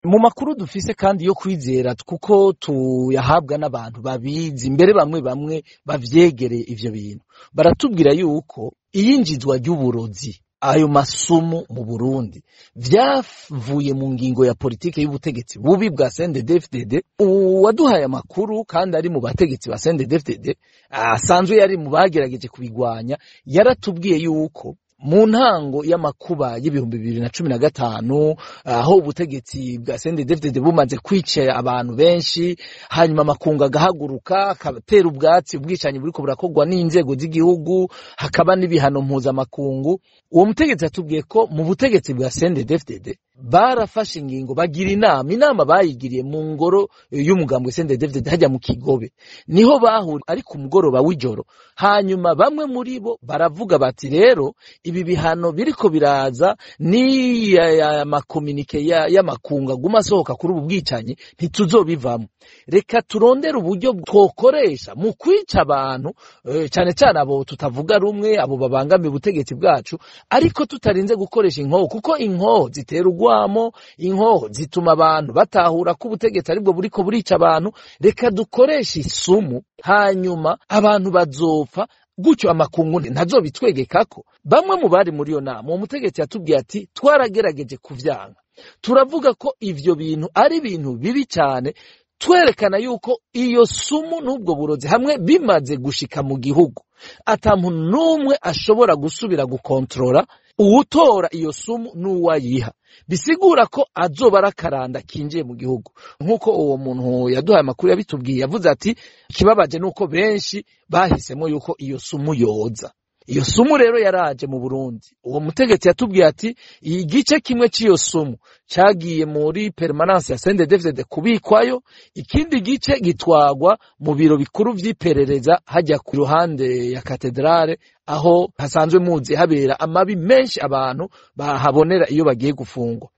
Mu makuru dufise kandi yo kwizera, kuko tuyahabwa n'abantu babizi mbere bamwe bamwe bavyegereye ivyo bintu, baratubwira yuko iyinjizwa ry'uburozi, ayo masumu mu Burundi, vyavuye mu ngingo ya politike y'ubutegetsi bubi bwa CNDD-FDD. Uwaduhaye amakuru kandi ari mu bategetsi ba CNDD-FDD, asanzwe yari mu bagerageje kubigwanya, yaratubwiye yuko mu ntango y'amakuba y'2015, aho ubutegetsi bwa CNDD-FDD bumaze kwica abantu benshi, hanyuma amakungu agahaguruka akatera ubwatsi ubwicanyi buriko burakorwa n'inzego z'igihugu, hakaba n'ibihano mpuzamakungu, uwo mutegetsi yatubwiye ko mu butegetsi bwa CNDD-FDD barafashe ingingo, bagira inama. Inama bayigiriye mu ngoro y'umugambwe CNDD-FDD hajya mu Kigobe, niho bahura ari ku mugoroba w'ijoro. Hanyuma bamwe muri bo baravuga bati: "Rero ibi bihano biriko biraza ni makominike y'amakungu aguma asohoka kuri ubu bwicanyi, ntituzobivamo. Reka turondere uburyo twokoresha mu kwica abantu, cyane cyane abo tutavuga rumwe, abo babangamiye ubutegetsi bwacu, ariko tutarinze gukoresha inkoho, kuko inkoho zitera urwamo, inkoho zituma abantu batahura ko ubutegetsi aribwo buriko burica abantu. Reka dukoreshe isumu, hanyuma abantu bazopfa gutyo, amakungu ntazobitwegekako." Bamwe mu bari muri iyo nama, uwo mutegetsi yatubwiye ati: "Twaragerageje kuvyanga, turavuga ko ivyo bintu ari ibintu bibi cyane, twerekana yuko iyo sumu n'ubwo burozi hamwe bimaze gushika mu gihugu, ata muntu n'umwe ashobora gusubira gukontorora uwutora iyo sumu n'uwayiha, bisigura ko azoba ari akaranda kinjiye mu gihugu." Nk'uko uwo muntu yaduhaye amakuru yabitubwiye, yavuze ati: "Ikibabaje ni uko benshi bahisemo yuko iyo sumu yoza." Iyo sumu rero yaraje mu Burundi. Uwo mutegetsi yatubwiye ati igice kimwe cy'iyo sumu cyagiye muri permanence ya CNDD-FDD kubikwayo, ikindi gice gitwagwa mu biro bikuru vy'iperereza hajya ku ruhande ya katedrale, aho hasanzwe muzi habera amabi menshi, abantu bahabonera iyo bagiye gufungwa.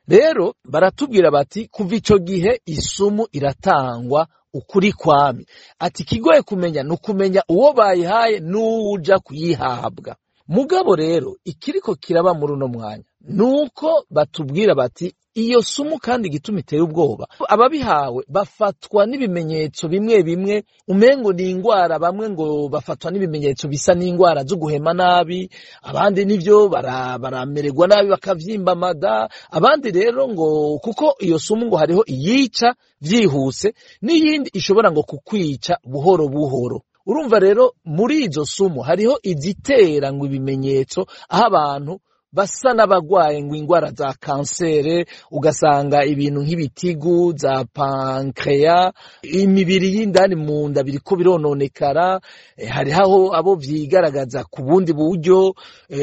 Rero baratubwira bati kuva ico gihe isumu iratangwa ukuri kwami. Ati ikigoye kumenya ni ukumenya uwo bayihaye n'uwuja kuyihabwa. Mugabo rero ikiriko kiraba muri uno mwanya nuko batubwira bati iyo sumu kandi igituma iteye ubwoba, ababihawe bafatwa n'ibimenyetso bimwe bimwe umengo ni ingwara. Bamwe ngo bafatwa n'ibimenyetso bisa n'ingwara zo guhema nabi, abandi nivyo baramererwa nabi bakavyimba amada, abandi rero ngo kuko iyo sumu ngo hariho iyica vyihuse n'iyindi ishobora ngo kukwica buhoro buhoro. Urumva rero muri izo sumu hariho izitera ngo ibimenyetso aho abantu basa n'abagwaye ngo ingwara za kansere, ugasanga ibintu nk'ibitigu za pancréas, imibiri y'indani mu nda biriko birononekara. Hariho aho abo vyigaragaza ku bundi buryo.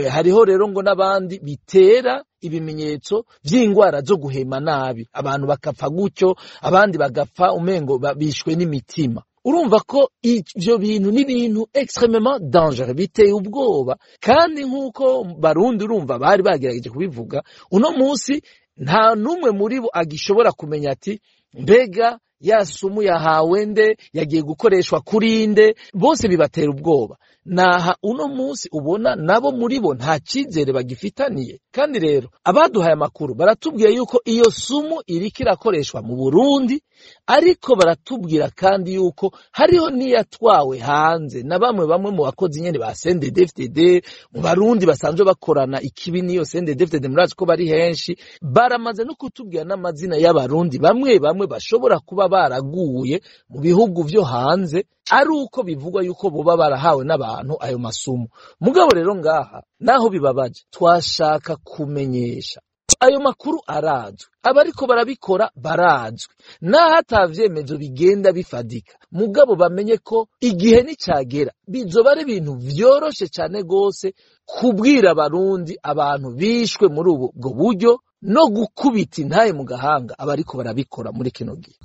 Hariho rero ngo n'abandi bitera ibimenyetso vy'ingwara zo guhema nabi, abantu bakapfa gutyo, abandi bagapfa umengo bishwe n'imitima. Urumva ko ivyo bintu ni ibintu extrêmement dangereux, biteye ubwoba. Kandi nk'uko Barundi urumva bari bagerageje kubivuga, uno munsi nta n'umwe muri bo agishobora kumenya ati mbega ya sumu yahawe nde, yagiye gukoreshwa kuri nde? Bose bibatera ubwoba. Naha uno munsi ubona nabo muri bo nta cyizere bagifitaniye. Kandi rero abaduhaye amakuru baratubwiye yuko iyo sumu iriko irakoreshwa mu Burundi, ariko baratubwira kandi yuko hariho n'iyatwawe hanze na bamwe bamwe mu bakozi nyene ba CNDD-FDD, mu Barundi basanzwe bakorana ikibi n'iyo CNDD-FDD. Murazi ko bari henshi. Baramaze no kutubwira n'amazina y'Abarundi bamwe bamwe bashobora kuba baraguye mu bihugu vyo hanze, ari uko bivugwa yuko boba barahawe n'abantu ayo masumu. Mugabo rero ngaha naho bibabaje, twashaka kumenyesha ayo makuru arazwi, abariko barabikora barazwi, naho atavyemezo bigenda bifadika. Mugabo bamenye ko igihe nicagera bizoba ari ibintu vyoroshe cane gose kubwira Abarundi abantu bishwe muri ubwo buryo no gukubita intaye mu gahanga abariko barabikora muri kino gihe.